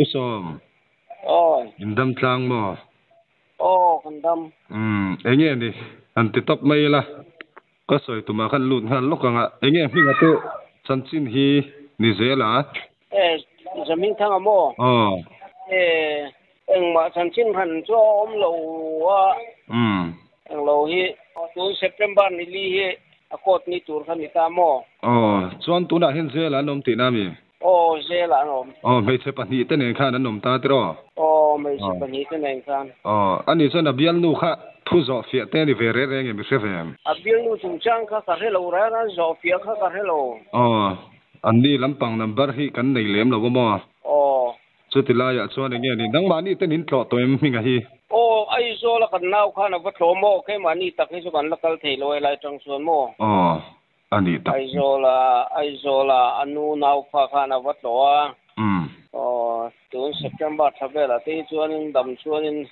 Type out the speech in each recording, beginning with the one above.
Pu Sawm. Aw. In dam tlang maw? Aw, kan dam. Umm, enge ni? Han ti tawp mai ila. Ka sawi tumah khan lut nghal lawk ang a. Enge hminga te chanchin hi ni zel a? E, Zamingthanga maw? Aw. E, engmah chanchin hran chu a awm lo a. Umm. Englo hi, tun September ni li hi a court ni tur kha ni ta maw? Aw, chuan tunah hian zela an awm tihna mi? Aw, zela an awm. Aw, hmeichhe pahnihte nen khan an awm ta tiraw? Aw, hmeichhe pahnihte nen khan. Aw, ani chuan a bialnu kha thu zawh fiah te ni ve reng reng em i hre ve em? A bialnu chungchang kha ka hre lo reng a, zawh fiah kha ka hre lo. Aw, anni lampang number hi kan nei lem lo a maw? Aw. Chuti laiah chuan enge ni? Nangmahni ten in tlawh tawh em hminga hi? Aw, Aizawl a kan nau khan a va tlawh maw? Keimahni tak hi chu kan la kal thei lo e lai tang chuan maw? Aw. A nih tak. Aizawla, Aizawla a nu naufa khan a va tlawh a. Umm. Aw, tun September thla velah te hi chuanin dam chuanin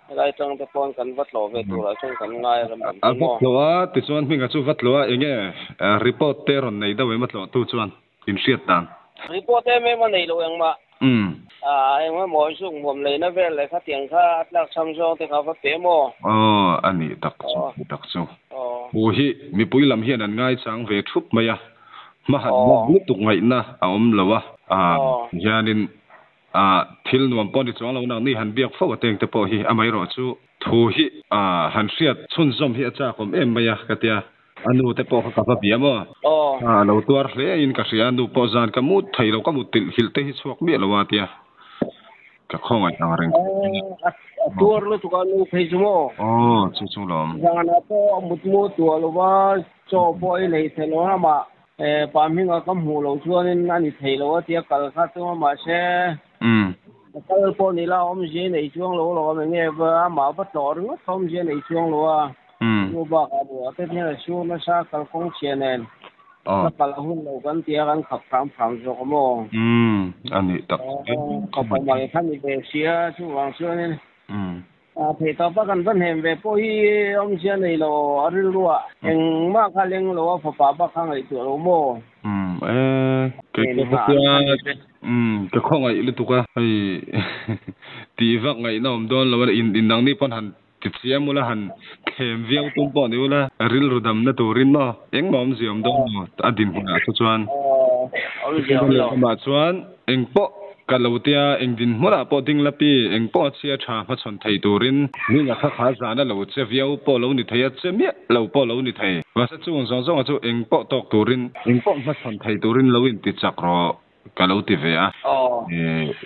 helai tang te pawn kan va tlawh ve turah chuan kan ngai a ram dam chu maw? A va tlawh a, tichuan hminga chu va tlawh a, enge report te rawn nei deuh em a tlawhtu chuan inhriat dan? Report em em a nei lo engmah. Umm. A, engemaw zuk hmuam leina vel leh khatiang kha a tlak cham zawng te kha va pe maw? Aw, a nih tak chu, a nih tak chu. Pu hi mipui lam hian an ngaichang ve thup mai a, hma han lak lutuk ngaihna a awm lo a. A, hianin a thil nuam pawh ni chuang lo nak ni han biak fo a teng te pawh hi amaherawh chu thu hi a han hriat chhunzawm hi a chakawm em mai a ka tia. A nu te pawh kha ka va bia maw? A lo tuar hle in ka hria, a nu pawh zan ka mut thei lo, ka mut tilh hilh te hi chhuak miah lo a tia ka khawngaih ang reng khawp mai a. A tuar lutuk a nu phei chu maw? Aw, chu chu lawm. Zanah pawh a mut mu tuah lo va, chaw pawh a inei thei lo a, amah pa hminga ka hmuh loh chuanin a ni thei lo a tia kal kha chu mahse a kal pawh ni la awmzia i nei chuang lo alawm enge amah va tlawh ringawt kha awmzia i nei chuang lo a. Chu bakah ruah te hian a sur nasa kalkawng chhia nen ka kal a hun lo kan tia kan khap hram hram zawk a maw? Umm a nih tak Khawpa mal kha ni ve sia chuvang chuanin theih tawpa kan va hnem ve pawh hi awmzia nei lo a rilruah engmah kha leng lo a fapa bak kha ngaihtuah lo maw? Umm e kei pawh ka tia umm ka khawngaih lutuk a hei tih vak ngaihna awm dawn lo a in inang ni pawn han Tichiam ula han thlem viau tum pawh ni ula, rilru damna turin maw engmah awmzia awm dawn maw a dinhmunah chu chuan amah chuan engpawh ka lo tia eng dinhmunah pawh ding la pi engpawh a chhia tha hmachhawn thei turin hming a kha kha zan a lo che viau pawh lo ni thei a che miah lo pawh lo ni thei mahse chung zawng zawngah chu engpawh tawk turin engpawh hmachhawn thei turin lo intichak rawh. Ka lo ti ve a.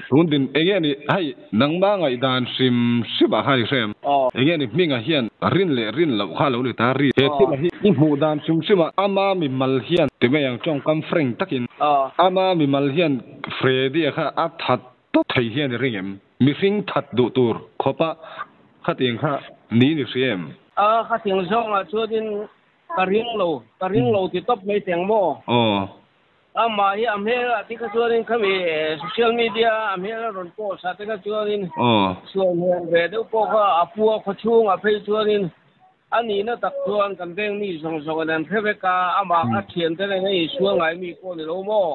Tun din enge ni hei nangmah ngaihdan hrim hrim ah khan i hrem. Enge ni hmingah hian rin leh rin loh kha lo ni ta ri. He thil hi i hmuh dan hrim hrim ah ama mimal hian ti mai ang tawngkam frank takin ama mimal hian Freddy-a kha a that tawp thei hian i ring em? Mihring that duh tur khawpa khatiang kha niin i hria em? A khatiang zawngah chuanin ka ring lo, ka ring lo ti tawp mai teng maw? Aw. Amah hi a hmel ah te kha chuanin khami social media a hmel a rawn post ah te kha chuanin sual hmel ve deuh pawh kha a pu a khawchhung ah phei chuanin a nihna tak chuan kan veng mi zawng zawng in an hre vek a, amah kha thian te nen a insual ngai mi pawh ni lo maw?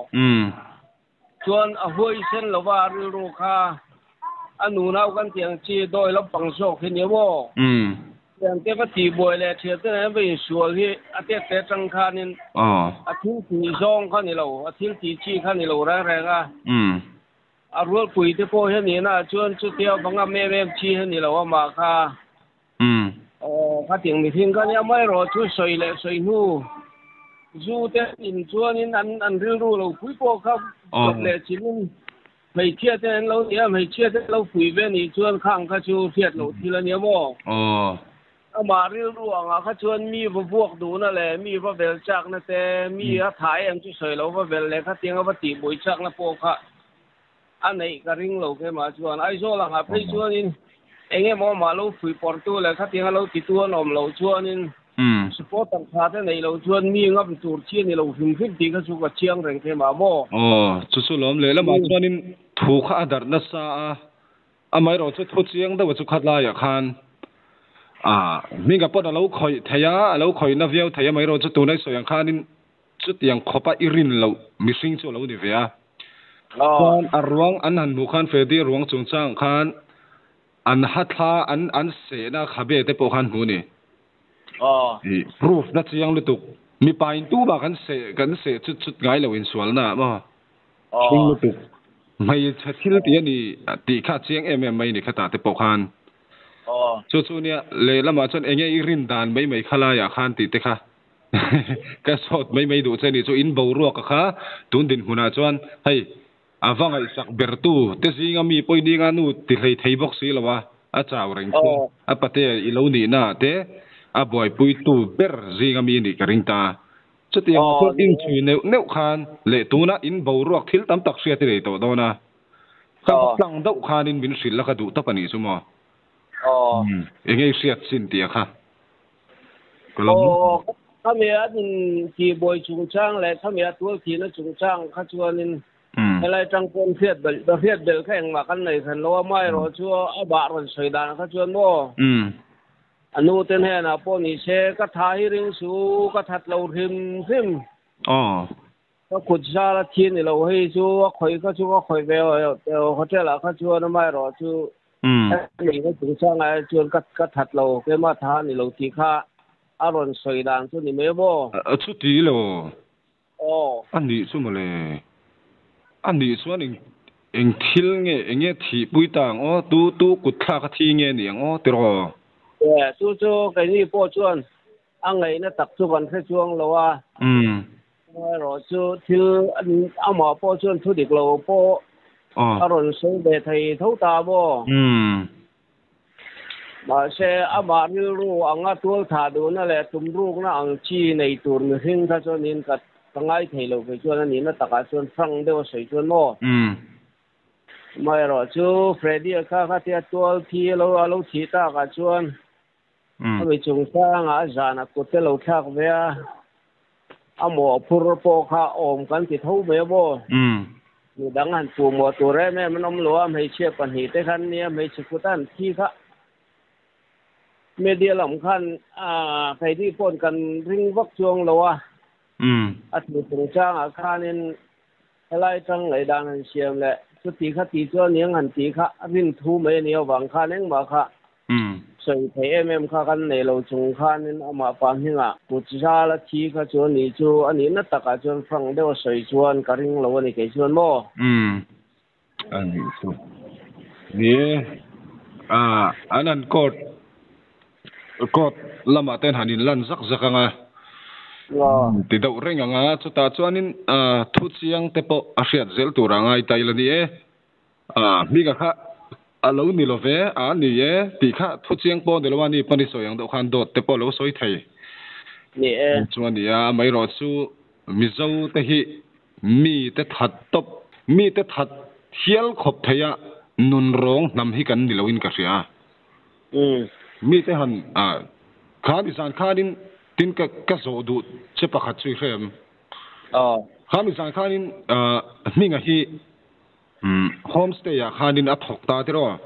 Chuan a huaisen lova a rilru kha a nunau kan tih ang chi dawi lampang zawk hi nia maw? Thiante va tihbuai leh thiante nen va insual hi a tet te atang khanin a thil tih zawng kha ni lo, a thil tih chi kha ni lo reng reng a. A rualpui te pawh hi a nihna ah chuan chutia va ngam em em chi hi a ni lo amah kha. Khatiang mihring kha nia amaherawhchu sawi leh sawi hnu zu te in chuanin an rilru lo pui pawh kha chawp leh chilhin Hmeichhia te an lo nia, hmeichhia te lo pui ve nih chuan khang kha chu hriat loh thil a nia maw? Aw. Amah rilru angah kha chuan mi va vuak duhna leh mi va vel chakna te, mi a tha em chu sawi lo va vel leh khatiang a va tihbuai chakna pawh kha a neih ka ring lo keimah chuan. Aizawl angah phei chuanin eng emaw amah lo fuihpawrhtu leh khatiang a lo titu an awm loh chuanin Supporter tha te neih loh chuan mi ngam tur chi a ni lo hrim hrim tih kha chu ka chiang reng thei mah maw? Aw, chu chu lawm leh lamah chuanin thu kha a darh nasa a, amaherawh chu thu chiang deuh chu khat laiah khan ah hminga pawn a lo khawih thei a, a lo khawihna viau thei a, amaherawh chu tuna i sawi ang khanin chutiang khawpa i rin loh mihring chu a lo ni ve a. Chuan a ruang an han hmuh khan Freddy ruang chungchang khan an ha thla an an sehna khabe te pawh khan hmu a ni. Proof na chiang lutuk. Mipa in tu mah kan seh kan seh chut chut ngai lo insualna ah maw? Hring lutuk. Hmeichhe thil tih a ni tih kha chiang em em mai ni khatah te pawh khan. Chu chu nia lehlamah chuan enge i rin dan mai mai kha laiah khan tih te kha ka sawt mai mai duh che ni chu in boruak a kha tun dinhmunah chuan hei a va ngaihsak ber tu te zinga mi pawh i ninga nu ti hlei thei bawk si lo a, a chau reng chu a patea i lo nihna ah te a buaipui tu ber zinga mi nih ka ring ta. Chutiang ah chuan inchhui neuh neuh khan leh tuna in boruak thil tam tak hriat i nei tawh dawn a, ka va tlang deuh khanin min hrilh la ka duh tawp a nih chu maw? Eng nge i hriat chin tih a kha ka lo. Aw, khami an in tihbuai chungchang leh khami a tual thihna chungchang kha chuanin helai tang pawn hriat belh hriat belh kha engmah kan nei hran lo a, amaherawh chu a bah rawn sawi dan kha chuan maw? A nu te hnenah pawh ni se, ka tha hi ring su, ka that lo hrim hrim. Ka kut zal a thi ni lo hei chu a khawih kha chu ka khawih ve hotel ah kha chuan amaherawh chu a nihna chungchang ah chuan ka ka that lo keimah tha a ni lo tih kha a rawn sawi dan chu ni mai maw? Chuti lo. Aw. A nih chu mawle. A nih chuan eng eng thil nge eng nge thihpui ta ang aw tu tu kut thlak a thi nge ni ang aw tiraw? Chu chu keini pawh chuan A ngaihna tak chu kan hre chuang lo a. Erawh chu thil amah pawh chuan thu dik lo pawh a rawn sawi ve thei tho ta maw? Mahse, amah rilru anga tual thah duhna leh tumrukna ang chi nei tur mihring kha chuanin ka ngai thei lo kei chuan a nihna takah chuan hrang deuh a sawi chuan maw? Amaherawhchu Freddy-a kha khatia tual thi a lo thih takah chuan A mi chungchangah a zanah kut te lo thlak ve a, a mawhphur pawh kha awm kan ti tho mai a maw? Mi dang han puh mawh tur em em an awm lo a, hmeichhia pahnih te khan nia hmeichhe kut a han thi kha. Media lam khan keini paw'n kan ring vak chuang lo a, a thu chungchangah khanin helai tang ngaihdan han siam leh chuti kha ti chuan niang han tih kha rin thu mai a nih avang khan engmah kha Sawi thei em em kha kan nei lo chung khanin amah pa hmingah kut zal a thi kha chu a ni chu a nihna takah chuan frank deuh a sawi chuan ka ring lo a ni kei chuan maw? Umm a nih chu. Ni e, ah an han court court lamah ten han inlan zak zak ang a, ti deuh reng ang a, chutah chuanin ah thu chiang te pawh a hriat zel tur a ngai ta ila ni e. A hminga kha a lo ni lo ve, a ni e tih kha thu chiang pawh a ni lo a, ni pawn i sawi ang deuh khan dawt te pawh a lo sawi thei. Ni e. Chu a ni a, amaherawh chu Mizo te hi mi te that tawp, mi te that hial khawp thei a nun rawng hnam hi kan ni lo in ka hria. Mi te han kha ni zan khanin tin ka ka zawh duh che pakhat chu i hre em? Kha ni zan khanin hminga hi Homestay ah khanin a thawk ta tiraw? A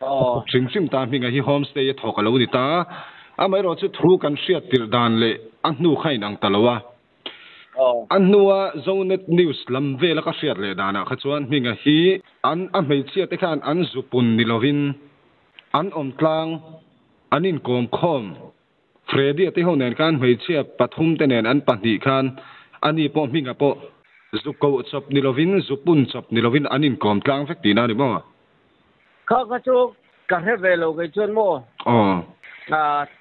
thawk hrim hrim ta hminga hi homestay a thawk a lo ni ta. Amaherawh chu thu kan hriat tirh dan leh a hnu kha inang ta lo a. A hnua Zonet News lam vela ka hriat leh danah kha chuan hminga hi an a hmeichhia te khan an zupun ni lovin an awm tlang, an inkawm khawm. Freddy-a te ho nen khan hmeichhia pathum te nen an pahnih khan ani pawh hminga pawh zu koh chawp ni lovin zu pun chawp ni lovin an inkawm tlang vek tihna a ni maw? Kha kha chu ka hre ve lo kei chuan maw? Aw.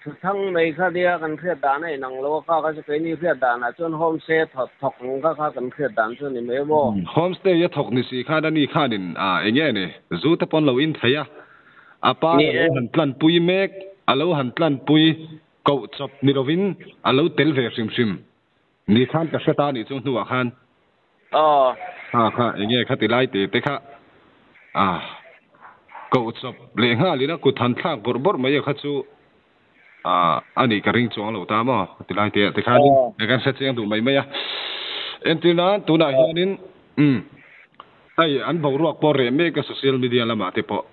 Thuthang mai kha nia kan hriat dan a inang lo a, kha kha chu keini hriat danah chuan homestay a thawk thawk ang kha kha kan hriat dan chu a ni mai maw? Homestay a thawk ni si khan ani khanin eng nge ni zu te pawn lo in thei a, A pa a lo han tlanpui mek, a lo han tlanpui koh chawp ni lovin a lo tel ve hrim hrim ni khan ka hre ta nih chu hnuah khan. Kha kha enge kha ti lai te te kha a koh chawp leh nghalin a kut han thlak bawrh bawrh mai a kha chu a a nih ka ring chuang lo ta maw ti lai te ah te khanin kan hre chiang duh mai mai a. Entir nan tunah hianin umm. Hei an boruak pawh reh mek a social media lamah te pawh.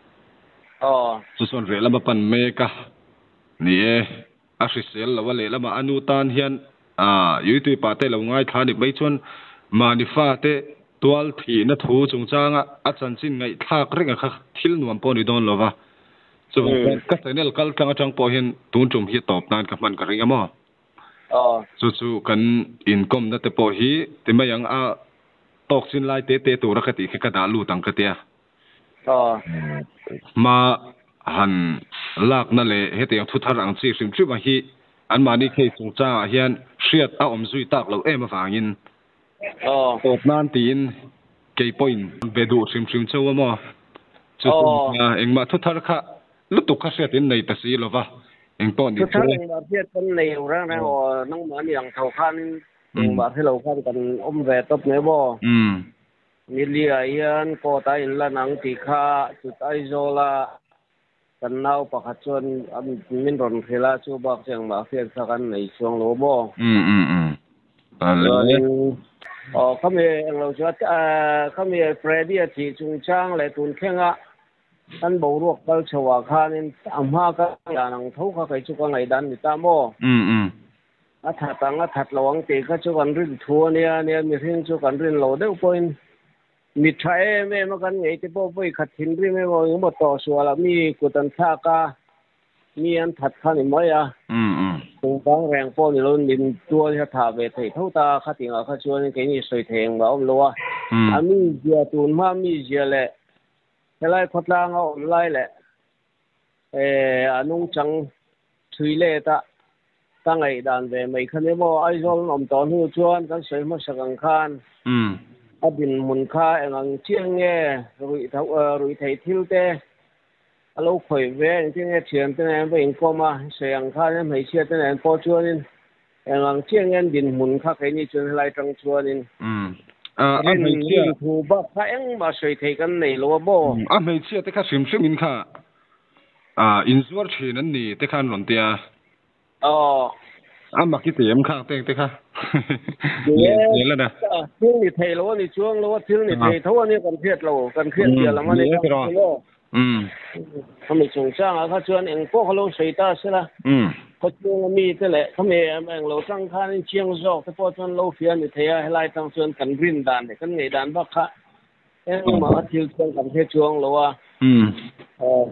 Chu chuan reh lama pan mek a ni e. A hrisel lo a lehlamah a nu tan hian youtube ah te lo ngaithla a ni mai chuan mahni fa te Tual thihna thu chungchanga a chanchin ngaihthlak reng a kha thil nuam pawh a ni dawn lo va. Chuvang chuan ka channel kal tlang atang pawh hian tun tum hi tawp nan ka hman ka ring a maw? Chu chu kan inkawmna te pawh hi ti mai ang a tawk chin lai te te tura ka tih khi ka dah lut ang ka tia. Hma han lakna leh hetiang thu thar ang chi hrim hrim a hi anmahni case chungchangah hian hriat a awm zui tak loh em avangin Tawp nan tiin kei pawhin be duh hrim hrim cheu a maw? Chu chu engmah thu thar kha lutuk kha hriat in nei ta si lo va, eng pawh ni se. Thu thar engmah hriat kan nei lo reng reng aw, nangmah ni ang tho khanin engmah hre lo khan kan awm ve tawp mai maw? Nilia hian court a inlan ang tih kha chut Aizawla Kan nau pakhat chuan min rawn hrilh a, chu bak chu engmah hriat kha kan nei chuang lo maw? Chuanin aw khami englo chu khami Freddy a thih chungchang leh tun thlenga kan boruak kal chho ah khanin a hma ka dan ang tho kha kei chu ka ngaihdan ni ta maw? A that ang a that lo ang tih kha chu kan rin thu a nia, nia mihring chu kan rin lo deuh pawhin Mi tha em em a kan ngei te pawh vawi khat thinrim emaw engemaw tawh sual ah mi kut an thlak a, mi an that kha ni mai a. Chungchang reng pawh ni lo in tual hi a thah ve theih tho ta a, khating ah kha chuan keini sawi thei engmah a awm lo a. A mizia tun hma mizia leh helai khawtlang a awm lai leh a nungchang thui let a ka ngaihdan ve mai kha ni maw Aizawl an awm tawh hnu chuan kan sawi hmasak ang khan a dinhmun kha eng ang chiang nge ruih theih thil te a lo khawih ve engtin nge thian te nen va inkawm a sawi ang khan hmeichhia te nen pawh chuanin Eng ang chiah nge an dinhmun kha keini chuan helai tang chuanin rin thu bak kha engmah sawi thei kan nei lo a maw? A hmeichhia te kha hrim hrim in kha inzuar thin an ni te kha an rawn ti a. Aw. A mak i ti em khang teng te kha. Ni e, thil ni thei lo a ni chuang lo a, thil ni thei tho a nia kan hriat lo, kan hriat piah lam a ni ta maw? Khami chungchangah kha chuan eng pawh kha lo sawi ta sela, khawchhunga mite leh khami eng lo tang khanin chiang zawk te pawh chuan lo hria a ni thei a, helai tang chuan kan rin dan leh kan ngaih dan bak kha engmah a thil chuan kan hre chuang lo a,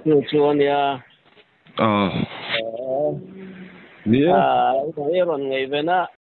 chu chu a nia. Ni e. I rawn ngaih ven a.